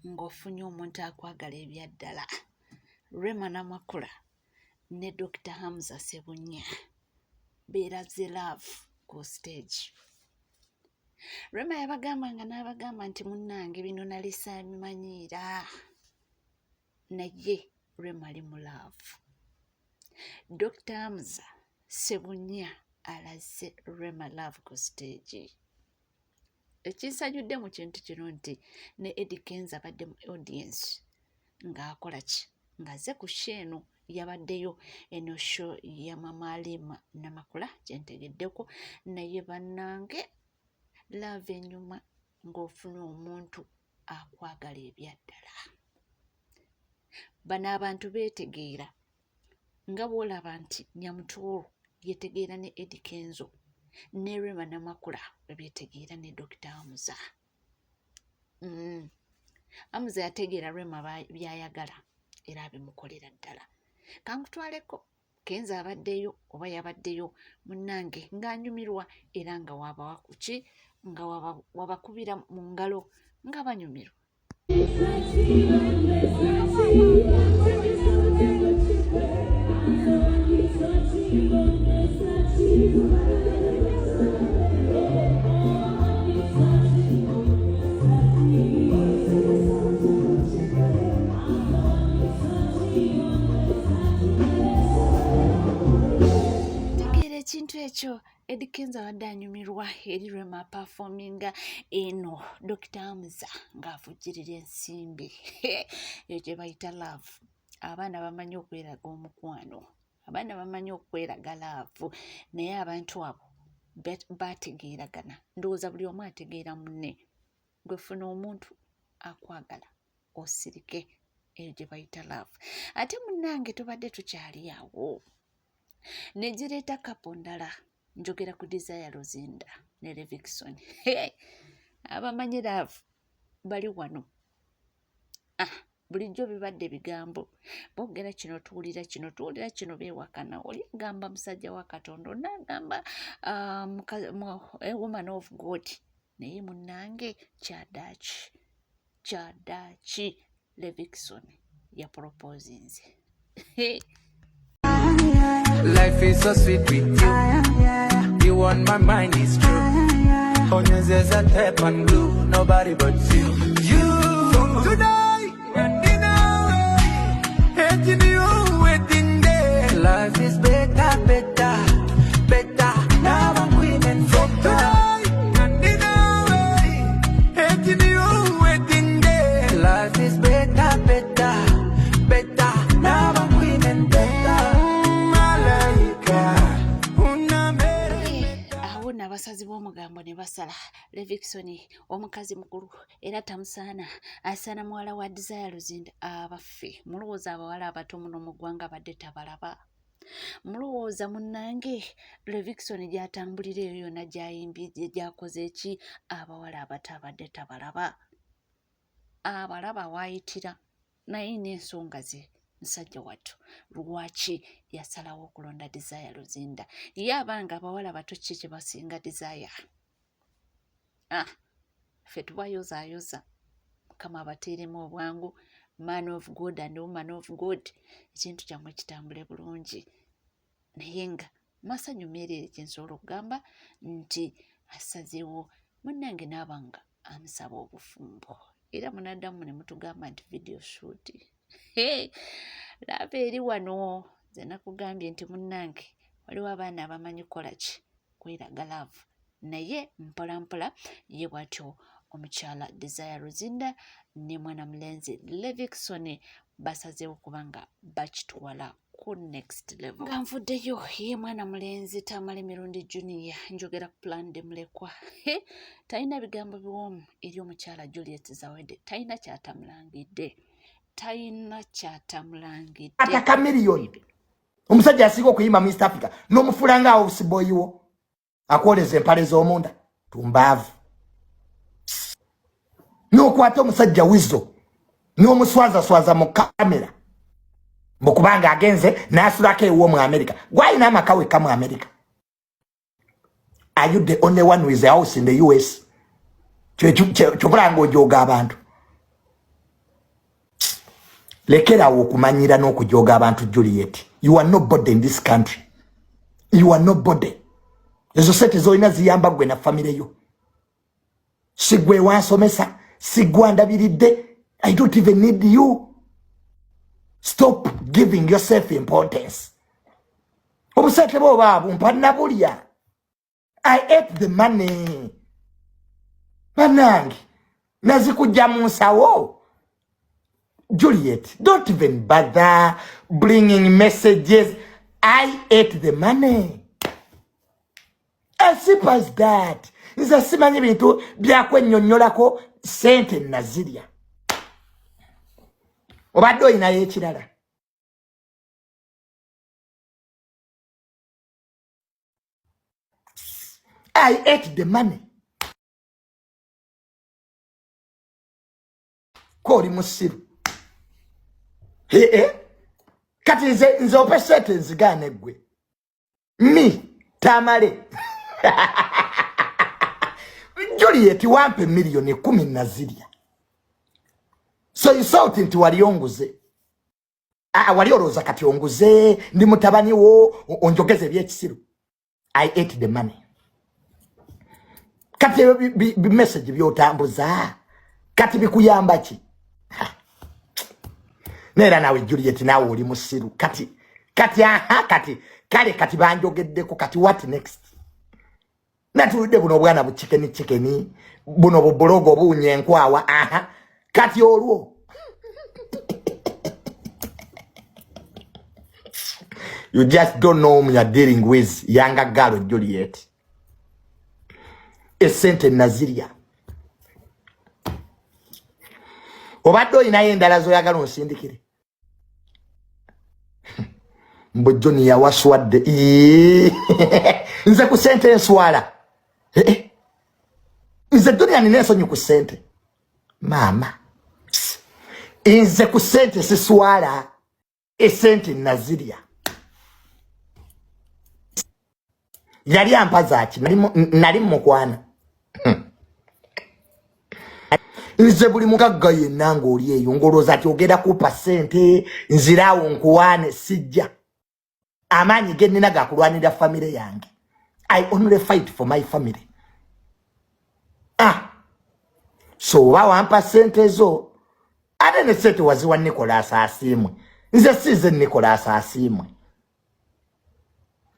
Ng'ofunye omuntu akwagala ebyaddala. Rema Namakula ne Dokita Hamza Ssebunya beeraze love ku stage. Rema yabagamba nga n'abagamba nti munnange bino nali saabimanyiira, naye Rema ali mu love. Dokita Hamza Ssebunya alaze Rema love ku stage. Ekinsanyudde mu kintu kino nti ne Eddy Kenzo abadde mu audience ng'akola ki, ng'azze ku show eno, yabaddeyo eno show ya Mama Halima Namakula gye ntegeddeko. Naye bannange, love enyuma ng'ofuna omuntu akwagala ebyaddala. Bano abantu beetegeera, nga bw'olaba nti Nyamutooro yeetegeera ne Eddy Kenzo, ne Rema Namakula bwe beetegeera ne Dokita Hamza. Hamza yategeera Rema by'ayagala era abimukolera ddala. Kankutwaleko Kenzo abaddeyo oba yabaddeyo munnange ng'anyumirwa era nga wabawa kuki, nga wabakubira mu ngalo nga banyumirwa. Tegeera ekintu ekyo. Eddy Kenzo abadde anyumirwa eri Rema performinga eno, Dokita Hamza ng'avujjirira ensimbi. Eyo gye bayita love. Abaana bamanyi okweraga omukwano, abaana bamanyi okweraga love, naye abantu abo bategeeragana. Ndowooza buli omu ategeera munne. Gwe funa omuntu akwagala osirike, eyo gye bayita love. Ate munnange tubadde tukyali awo ne gireeta couple ndala. Njogera ku Desire Luzinda ne Levixone. Abamanyi love bali wano. Ah, bulijjo bibadde bigambo, boogera kino, tuwulira kino, tuwulira kino, beewakana. Oli agamba musajja wa Katonda, onaagamba woman of God, naye munnange kyadaaki, kyadaaki Levixone yaproposinze. Life is so sweet with you. You on my mind, it's true. Onyezeza tape and glue, nobody but you. You from today and in a you waiting day. Life is better, better, better. Now I'm queen and from today and in a you waiting day. Life is better, better, better. Now I'm queen and better. Malaika, una Awo nno abasazi b'omugambo ne basala. Levixone omukazi mukulu era tamusaana, asaana muwala wa Desire Luzinda. Abaffe, mulowooza abawala abato muno mu ggwanga badde tabalaba? Mulowooza munnange Levixone gy'atambulira eyo yonna, gy'ayimbye, gy'akoze ki, abawala abato abadde tabalaba? Abalaba waayitira, naye n'ensonga ze musajja wattu lwaki yasalawo okulonda Desire Luzinda? Ye abanga abawala bato ki kye basinga Desire? Ah, ffe tubayozaayoza. Mukama abateeremu obwangu, man of God and woman of God, ekintu kyammwe kitambule bulungi. Naye nga masanyu meereere, kyensobola okugamba nti asazeewo munnange n'aba nga amusaba obufumbo, era munaddamu ne mutugamba nti video shoot. Love eri wano. Nze nakugambye nti munnange waliwo abaana abamanyi kukola ki, kweraga love, naye mpola mpola. Ye bw'atyo omukyala Desire Luzinda ne mwana mulenzi Levixone basazeewo kubanga bakitwala ku next level. Nga nvuddeyo, ye mwana mulenzi Tamale Mirundi Junior, njogera ku Plan de Mulekwa, talina bigambo biwoomu eri omukyala Juliet Zawedde. Talina kyatamulangidde, talina kyatamulangidde. Ataka miliyoni, omusajja asinga okuyimba mu East Africa, n'omufuula nga house boy wo, akwoleza empale z'omunda, tumbaavu. N'okwata omusajja Wizo n'omuswazaswaza mu kamera mbukubanga agenze n'asulako ewuwo mu America. Gwalina amaka wekka mu America? Are you the only one with a house in the US? Kyobulanga ojooga abantu. Lekerawo okumanyira n'okujooga abantu. Juliet, you are nobody in this country, you are nobody. Ezo sente zolina ziyamba gwe na famire yo. Sigwe wansomesa, sigwe andabiridde. I don't even need you. Stop giving yourself importance. Obusente bwoba bumpa nabulya. I ate the money. Banange, nazikujja mu nsawo. Juliet, don't even bother bringing messages. I ate the money, as simple as that. Nze simanyi bintu byakwennyonnyolako. Sente nazirya. Obadde olinayo ekirala? I ate the money. Ko oli musiru. Ee, kati nze ompe sente nzigaane ggwe mi Tamale Juliet? Wampe 10 million nazirya. So you thought nti wali onguze. Ah, wali olowooza kati onguze, ndi mutabani wo, onjogeze ebyekisiru. I ate the money. Kati ebyo bi message byotambuza kati bikuyamba ki? Neera naawe Juliet, naawe oli musiru. Kati aha, kati kale, kati banjogeddeko, kati what next? Natuludde buno obwana bu chicken chicken, buno bubulogo buwunya enkwawa. Aha, kati olwo you just don't know whom you are dealing with, younger girl Juliet. Esente nazirya. Obadde olinayo endala zoyagala onsindikire? Mbu Joni yawaswadde. Nze ku sente enswala. Eh, eh. Nze dunia nina ensonyi ku sente, maama. Nze ku sente siswala. Esente nazirya. Yali ampazaaki? Nali mukwana. Nze buli mugagga yenna ng'oli eyo ng'olowooza ati ogenda kumpa ssente nziraawo nkuwaane, sijja. Amaanyi ge nnina gakulwanirira famire yange. I only fight for my family. Ah, so oba wampa ssente zo, ate ne ssente waziwa Nicolas Asiimwe. Nze siize Nicolas Asiimwe.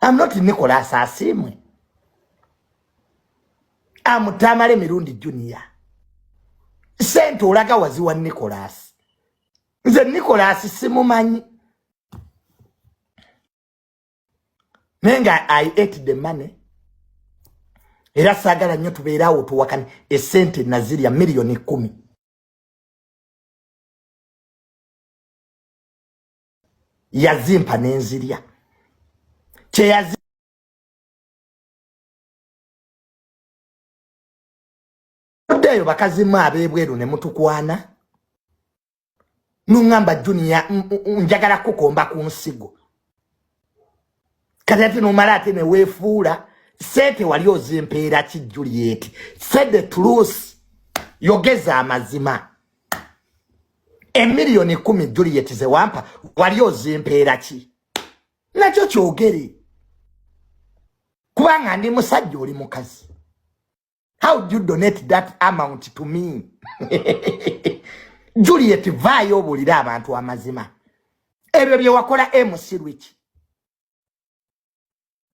I'm not Nicolas Asiimwe. Am Tamale Mirundi Junior. Sente olaga waziwa Nicolas. Nze Nicolas simumanyi, naye nga I ate the money. Era saagala nnyo tubeere awo tuwakane. Esente nazirya, 10 million. Yazimpa nenzirya. Kyeyaziddeeyo bakazimu ab'ebweru ne mutukwana, nuŋŋamba, "Junior, njagala kukomba ku nsigo." Kati ate nomala ate neweefuula. Sente wali ozimpeera ki, Juliet? Say the truth, yogeza amazima. 10 million, Juliet, ze wampa wali ozimpeera ki? Nakyo kyogere, kubanga ndi musajja, oli mukazi. How do you donate that amount to me? Juliet, vaayo obuulire abantu amazima. Ebyo bye wakola MC Rwiki,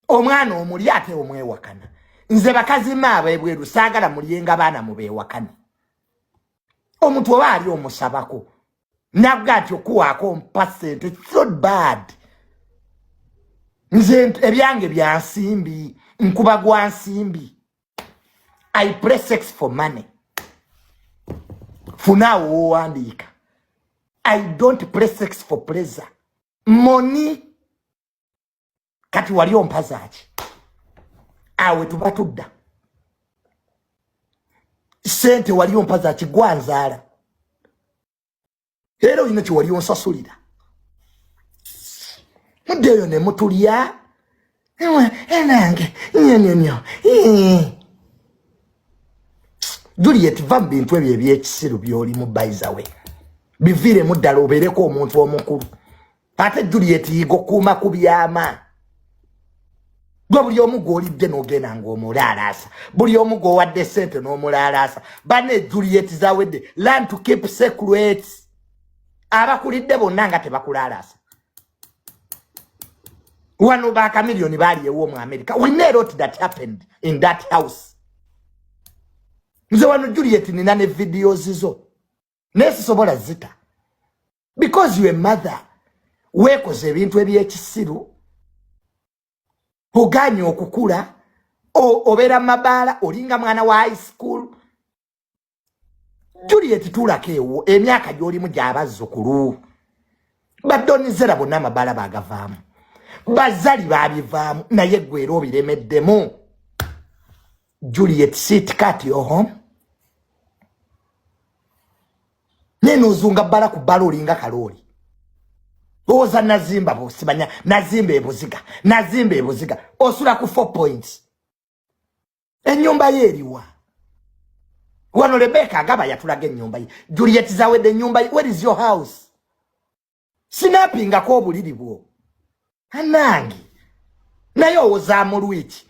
omwana omuli ate omwewakana. Nze bakazi maaba ebweru saagala mulyenga baana mubeewakane. Omuntu oba ali omusabako nabwa nti okuwaako mpa sente, it's not bad. Nze ebyange bya nsimbi, nkuba gwa nsimbi. I play sex for money. Funaawo wowandiika. I don't play sex for pleasure, money. Kati wali ompazaaki? Awe tuba tudda. Sente wali ompazaaki? Gwanzaala era olina kyewali onsasulira. Muddeeyo ne mutulya enange nyonyonyo. Juliet, va mu bintu ebyo ebyekisiru byolimu. Baizawe. Biviiremu ddala obeereko omuntu omukulu. Ate Juliet, yiga okuuma ku byama. Gwe buli omu gw'olidde n'ogenda ng'omulaalaasa, buli omu gw'owadde ssente n'omulaalaasa. Banne, Juliet Zawedde, learn to keep secrets. Abakulidde bonna nga tebakulaalaasa. Wano bakamiliyoni baali ewo mu America. We know a lot that happened in that house. Nze wano, Juliet, nina ne videos zo, naye sisobola zita because you a mother. Weekoze ebintu ebyekisiru, oganye okukula, obeera mabaala, olinga mwana wa high school. Juliet, tuulako ewo, emyaka gy'olimu gy'abazzukulu. Badonizera bonna amabaala bagavaamu, bazali babivaamu, naye gwe era obiremeddemu. Juliet, sit cat your home, naye noozunga bbala ku bbala, olinga kalooli. Owoza nazimba, bosimanya nazimba ebuziga, nazimba ebuziga, osula ku 4 points. Ennyumba ye eriwa? Wano Rebeka agaba yatulaga ennyumba ye. Juliet Zawedde, ennyumba ye, where is your house? Sinapingako obuliri bwo anange, naye owozaamu lwiki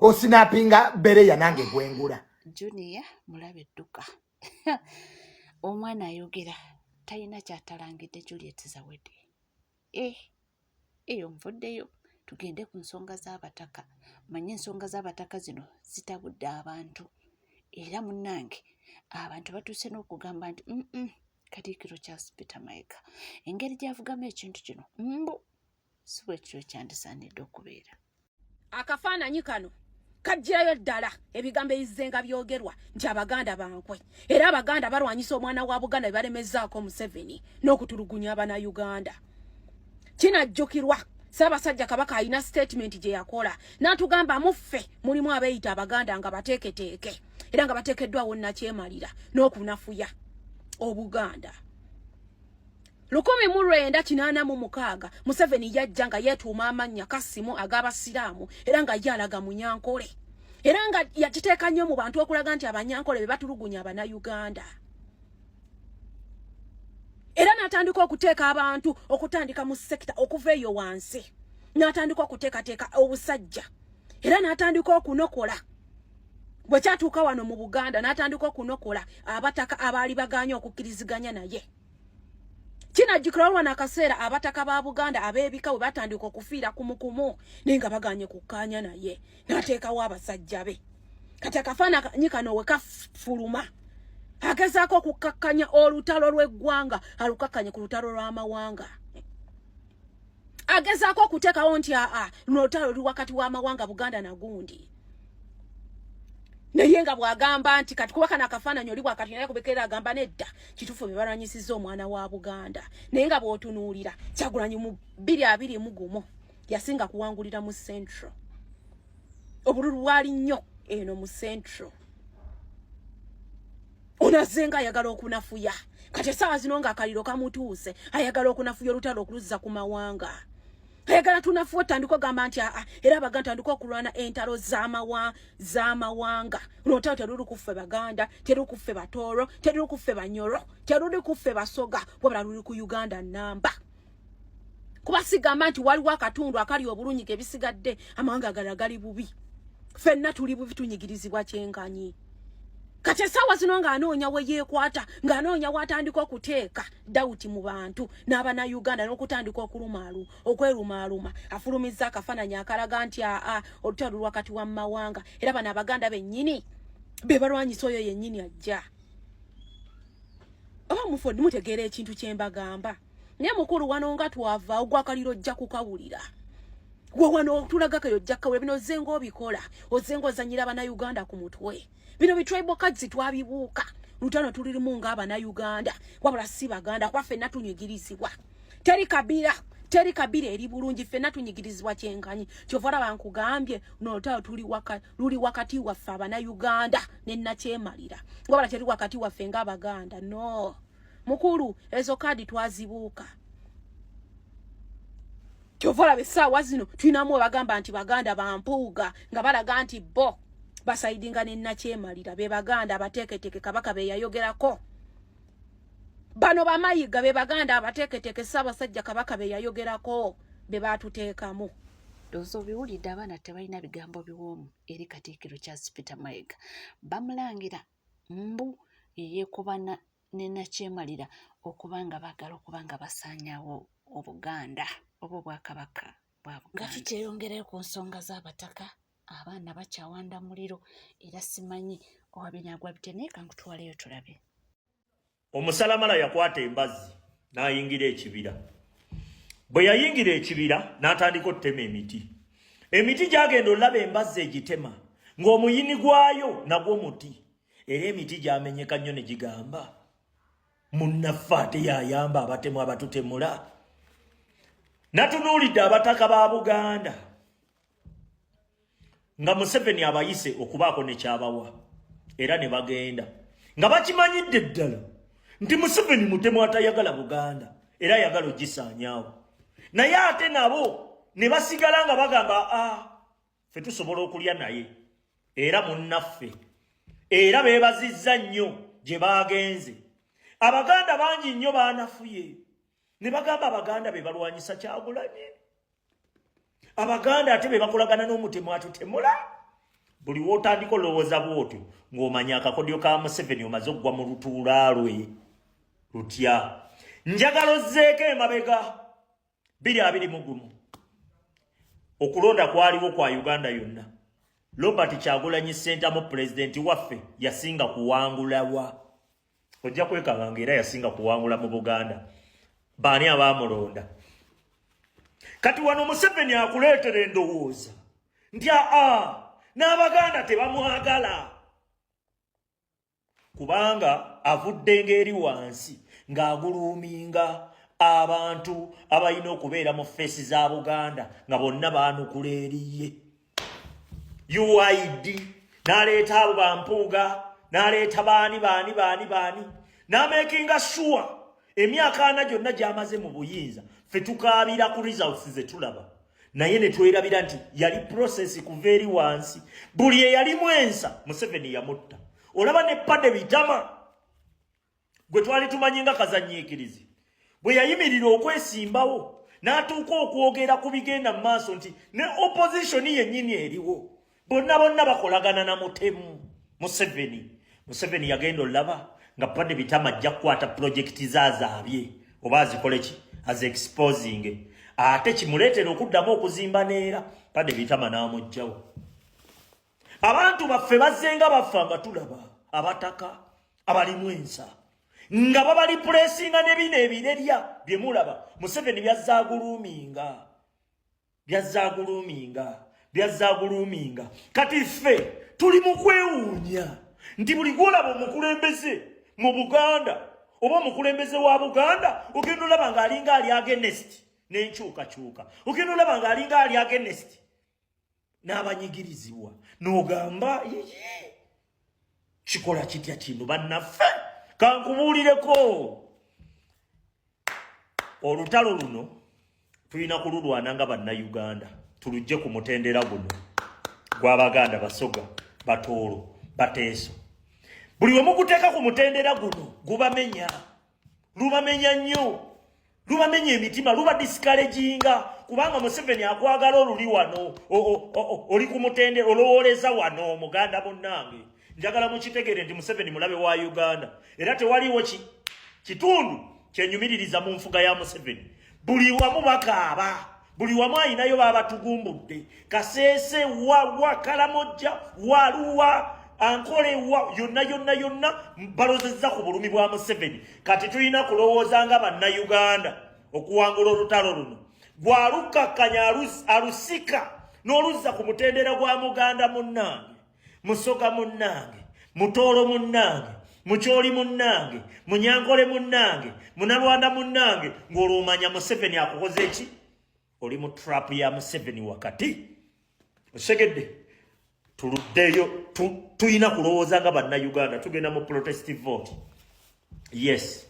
osinapinga bereya nange gwengula. Junior, mulabe edduka. Omwana ayogera talina kyatalangidde Juliet Zawedde. Eh, eyo nvuddeyo, tugende ku nsonga z'abataka. Manye ensonga z'abataka zino zitabudde abantu, era munnange abantu batuuse n'okugamba nti Katikkiro Charles Peter Mayiga, engeri gy'avugamu ekintu kino, mbu si bwe kityo kyandisaanidde okubeera. Akafaananyi kano kajjirayo ddala ebigambo ebizzenga byogerwa nti Abaganda bankwe, era Abaganda balwanyisa omwana wa Buganda, bebalemezaako Museveni n'okutulugunya Abannayuganda. Kinajjukirwa Ssaabasajja Kabaka alina statement gye yakola n'atugamba, muffe mulimu abeeyita Abaganda nga bateeketeeke era nga bateekeddwawo nakyemalira n'okunafuya Obuganda. 1986 Museveni yajja nga yeetuuma amannya Kasimu ag'Abasiraamu, era nga ye alaga Munyankole, era nga yakiteeka nnyo mu bantu okulaga nti Abanyankole be batulugunya Abannayuganda, era n'atandika okuteeka abantu okutandika mu sector okuva eyo wansi, n'atandika okuteekateeka obusajja, era n'atandika okunokola. Bwe kyatuuka wano mu Buganda, n'atandika okunokola abataka abaali baganye okukkiriziganya naye. Kinajjukira olwana akaseera abataka ba Buganda ab'ebika bwe batandika okufiira kumukumu, naye nga baganye kukkaanya naye, n'ateekawo abasajja be. Kati akafaananyi kano we kafuluma, agezaako okukkakkanya olutalo lw'eggwanga, alukakkanye ku lutalo lw'amawanga. Agezaako okuteekawo nti aa, luno olutalo luli wakati w'amawanga, Buganda nagundi, naye nga bw'agamba nti kati kuba kano akafaananyi oli bwakati naye kubekerera, agamba nedda, kituufu be balwanyisizza omwana wa Buganda. Naye nga bw'otunuulira Kyagulanyi mu 2021 yasinga kuwangulira mu Central, obululu bwali nnyo eno mu Central. Ono azze nga ayagala okunafuya. Kati essaawa zino ng'akaliro kamutuuse, ayagala okunafuya olutalo okuluzza ku mawanga, ayagala tunafuwe, tutandika ogamba nti aa, era Abaganda tandika okulwana entalo z'amawanga. Luno olutalo teruli kuffe Baganda, teruli kuffe Batooro, teruli kuffe Banyoro, teruli kuffe Basoga, wabula luli ku Uganda namba. Kuba sigamba nti waliwo akatundu akali obulungi kebisigadde, amawanga agalala gali bubi. Ffenna tuli bubi, tunyigirizibwa kyenkanyi. Kati essaawa zino ng'anoonya we yeekwata, ng'anoonya w'atandika okuteeka doubt mu bantu n'Abannayuganda n'okutandika okulumaalu okwerumaaluma, afulumizza akafaananyi akalaga nti aa, olutalo luli wakati wa mawanga, era bano Abaganda bennyini be balwanyisa oyo yennyini ajja. Oba mufo mutegeera ekintu kye mbagamba? Naye mukulu, wano nga twava ogwakaliro, ojja kukawulira gwe wano tulagako, ojja kukawulira. Bino ozze ng'obikola, ozze ng'ozanyira Abannayuganda ku mutwe. Bino bi tribal cards twabibuuka, lutano tulirimu ng'Abannayuganda, wabula si Baganda, kuba ffenna tunyigirizibwa. Teri kabira, teri kabira eri bulungi, ffenna tunyigirizibwa kyenkanyi. Kyova olaba nkugambye nolutalo tuli waka, luli wakati waffe Abannayuganda ne nakyemalira, wabula teri wakati waffe ng'Abaganda. No mukulu, ezo kaadi twazibuuka. Kyova olaba essaawa zino tulinamu abagamba nti Baganda bampuuga, nga balaga nti bo basayidinga ne nakyemalira, be Baganda abateeketeeke Kabaka be yayogerako. Bano bamayiga be Baganda abateeketeeke Ssaabasajja Kabaka be yayogerako be baatuteekamu. Ndowooza obiwulidde, abaana tebalina bigambo biwoomu eri Katikkiro Charles Peter Mayiga. Bamulangira mbu yeyeekobana ne Nakyemalira okuba nga baagala okuba nga basaanyaawo Obuganda oba Obwakabaka bwa Buganda. Nga tukyeyongerayo ku nsonga z'abataka, abaana bakyawanda muliro era simanyi oba binaagwa bitya, naye kankutwaleyo tulabe. Omusalamala yakwata embazzi n'ayingira ekibira. Bwe yayingira ekibira n'atandika okutema emiti. Emiti gyagenda olaba embazzi egitema ng'omuyini gwayo nagwo muti, era emiti gyamenyeka nnyo ne gigamba, munnaffe ate yayamba abatemu abatutemula. Natunuulidde abataka ba Buganda nga Museveni abayise okubaako ne kyabawa, era ne bagenda nga bakimanyidde ddala nti Museveni mutemu atayagala Buganda era ayagala ogisaanyaawo, naye ate nabo ne basigala nga bagamba, a ffe tusobola okulya naye era munnaffe. Era beebazizza nnyo gye baagenze. Abaganda bangi nnyo baanafuye ne bagamba Abaganda be balwanyisa Kyagulanyi, Abaganda ate be bakolagana n'omutemu atutemula. Buli wootandika olowooza bwotyo ng'omanya akakodyo ka Museveni omaze okugwa mu lutuula lwe lutya. Njagala ozzeeko emabega 2021, okulonda kwaliwo kwa Uganda yonna. Robert Kyagulanyi Ssentamu, pulezidenti waffe, yasinga kuwangulawa? Ojja kwekanga nga era yasinga kuwangula mu Buganda. Baani abaamulonda? Kati wano Museveni akuleetera endowooza nti aa, n'Abaganda tebamwagala, kubanga avudde ng'eri wansi ng'aguluuminga abantu abalina okubeera mu face za Buganda nga bonna baanukula eriye UID, n'aleeta abo bampuuga, n'aleeta baani baani baani baani, n'amakinga sure emyaka 40 gyonna gy'amaze mu buyinza ffe tukaabira ku results ze tulaba, naye ne twerabira nti yali process kuva eri wansi. Buli eyalimu ensa Museveni yamutta. Olaba ne Pade Bitama gwe twali tumanyi nga kazanyiikirizi, bwe yayimirira okwesimbawo n'atuuka okwogera ku bigenda mu maaso nti ne opposition yennyini eriwo bonna bonna bakolagana na mutemu Museveni. Museveni yagenda olaba nga Pade Bitama ajja kukwata pulojekiti zaazaabye oba azikole ki, az exposing, ate kimuleetera okuddamu okuzimba neera Pade Bitama n'amugjawo. Abantu baffe bazzenga bafa nga tulaba abataka abalimu ensa nga babali pulesinga ne bino ebirerya bye mulaba Museveni byazzaaguluuminga, byazzaaguluuminga, byazzaaguluuminga. Kati ffe tuli mu kwewuunya nti buli gwolaba omukulembeze mu Buganda oba omukulembeze wa Buganda, ogenda olaba ng'alinga ali against n'enkyukakyuka, ogenda olaba ng'alinga ali against n'abanyigirizibwa, n'ogamba, yiyi, kikola kitya kino? Bannaffe, kankubuulireko, olutalo luno tulina kululwana nga Bannayuganda, tulujje ku mutendera guno gw'Abaganda, Basoga, Batoolo, Bateeso. Buli we muguteeka ku mutendera guno gubamenya, lubamenya nnyo, lubamenya emitima, luba discouraginga, kubanga Museveni akwagala oluli wano, oli ku mutendera olowooleza wano. Omuganda munnange, njagala mukitegere nti Museveni mulabe wa Uganda, era tewaliwo kitundu kyenyumiririza mu nfuga ya Museveni. Buli wamu bakaaba, buli wamu ayinayo babatugumbudde. Kaseese wa Kalamojja, Waluwa, Ankole, wa yonna yonna yonna balozezza ku bulumi bwa Museveni. Kati tulina kulowooza nga Bannayuganda okuwangula olutalo luno gwalukakkanya alusika n'oluzza ku mutendera gwa Muganda munnange, Musoga munnange, Mutoolo munnange, Mukyoli munnange, Munyankole munnange, Munalwanda munnange, ng'olwomanya Museveni akukoze ki. Oli mu trap ya Museveni wakati, osegedde. Tuluddeyo, tulina kulowooza nga Bannayuganda. Tugenda mu protest vote, yes,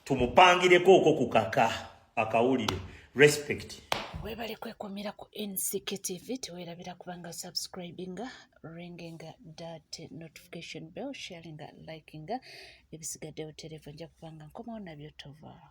tumupangireko okwo kukaka akawulire. Respect. Webale kwekumira ku NCK TV. Tewerabira kubanga subscribinga, ringinga that notification bell, sharinga, likinga. Ebisigaddewo terevu, nja kubanga nkomawo nabyo. Tovaawo.